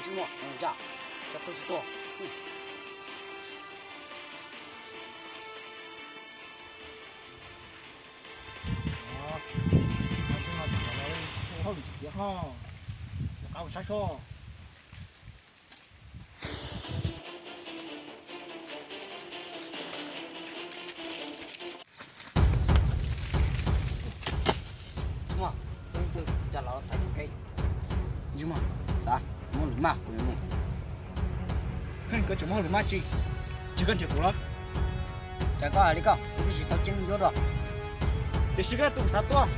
Ntsej muag, ua cas cov tuag tsis tuag? Ntsej muag, tshem hauj lwm tsis tiav ho, rov qab mus saib seb. Ntsej muag, tus twg cas los thaiv kuv kev? Ntsej muag, txav, muab lus maj kuv yuav mus. Koj tseem muab lus maj tsi? Tsis koj nrhiav kuv los? Cas koj hais li koj, kuv twb tsis tau ceeb yuav dua. Tiam sis koj tus xav tuaj.